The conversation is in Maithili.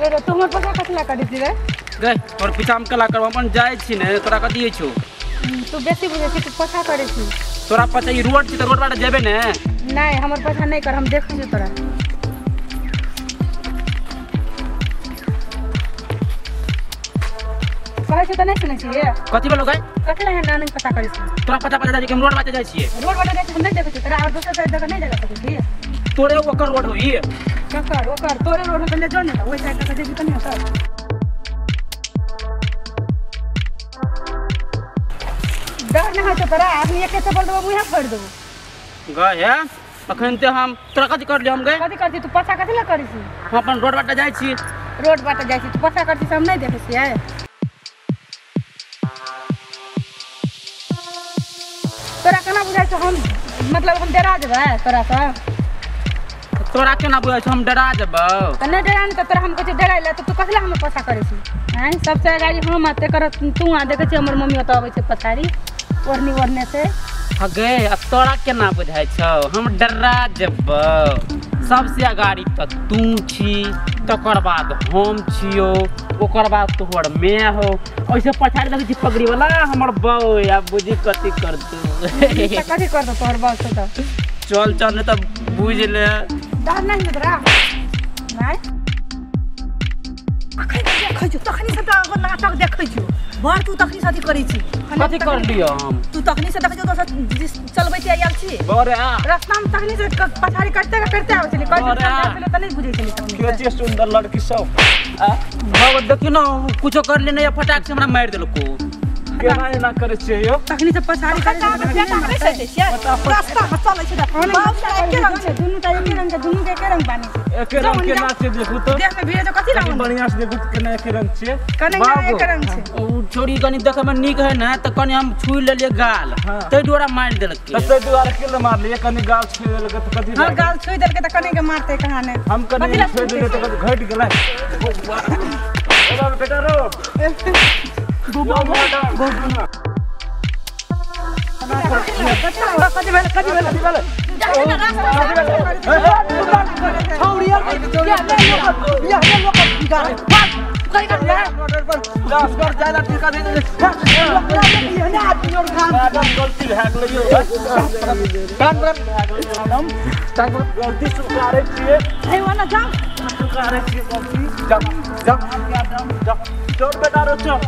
रे तू हमर पछा कथी ला करै छी रे? गे तोर पीछा हम केला करब, अपन जाइ छी ने तोरा कथी होइ छौ? तू बेसी बुझै छी, तू पछा करै छी। तोरा पछा ई रोड छी त रोड बाटे जेबे ने? नहीं हमर पछा नहीं कर, हम देखै छी तोरा। कहै छी त नहीं सुनै छियै? कथी बोलो गई? कथी ला एहन नहीं पता करै छी? तोरा पता पता जाइ कि हम रोड बाटे जाइ छियै। रोड बाटे जाइ छी हम नहीं देखै छी तोरा, और दोसर साइड देख नहीं जा सकै छी। तोरे ओकर रोड होई? ककर ओकर? तोरे रोड होतै जो ने ओइ साइड तक जेबी त नहीं होतै। डर नहीं होइ छौ तोरा? आदमी एके चप्पल देबो मुँहे फोड़ि देबो। गए हे अखन ते हम तोरा कथी करलियै हम गए? कथी करছি तू? पछा कथी ला करै छी? हम अपन रोड बाटे जाइ छी। रोड बाटे जाइ छी तू पछा करছি से हम नहीं देखै छियै? तोरा केना बुझाइ छौ हम मतलब हम डरा जेबै तोरा सँ? तोरा केना बुझाइ छौ हम डरा जेबै? त नहीं डरा ने त तोरा हम कहै छियै डराइ लए त तू कथी ला हमर पछा करै छी? आँय सबसे अगाड़ी हम आ तेकर तू आ देखै छियै हमर मम्मी ओतऽ अबै छै पछाड़ी ओढ़नी ओढ़ने से। गे आ तोरा केना बुझाइ छौ हम डरा जेबै? सबसे अगाड़ी त तू छी, तकर बाद हम छियौ, ओकर बाद तोहर my हो, ओहिसे पछाड़ी देखै छी पगड़ी वाला हमर बौ। आ बुझी कथी करतौ? कथी करतौ तोहर बौ से त? चल चल नहीं त बुझ ले। डर नहीं ने तोरा? नहीं अखन देखै छियौ तखनी से त नाटक देखै छियौ बड़, तू तखनी से अथी करै छी। कथी करलियौ हम? तू तखनी से देखै छियौ दोसर चलबैत आयल छी बड़े रास्ता में तखनी से पछाड़ी करते करते आबै छली, कहै छली त नहीं बुझै छली तखनी। के छी सुंदर लड़की सब आ बाबा देखियौ न कुछो करले नै फटाक से हमरा मारि देलको। केना एना करै छियै यौ? तखनी से पछाड़ी करै छियै रास्ता में चलै छै बाप से एके रंग छै, दुनू टा एके रंग के, दुनू के एके रंग बानी छै। एके रंग केना छै देखू त? देह में भिड़े कथी लागल? बढ़िया से देखू त केना एके रंग छै। कने एके रंग छै। उ छोरी कनी देखै में नीक है ने त कनी हम छुइ लेलियै गाल, तै दुआरे मारि देलकै। त तै दुआरे के ले मारलियै? कनी गाल छुइ देलकै त कथी? हां गाल छुइ देलकै त कनी के मारतै कहाँ ने? हम कनी छुइ देलियै त कथी घटि गेलै? बौआ बेटा रो कथी भेल? कथी भेल? कथी भेल? छौड़ी यार या लोक बिगाड़े कहीं कर दस पर जाला टीका दे दे आदमी और घाम गलती भए गेलै यौ। कान पर भए गेलै मैडम, गलती स्वीकारै छियै। हे ओना जाउ स्वीकारै छियै गलती। जा जा जा चल बेटा रो चल।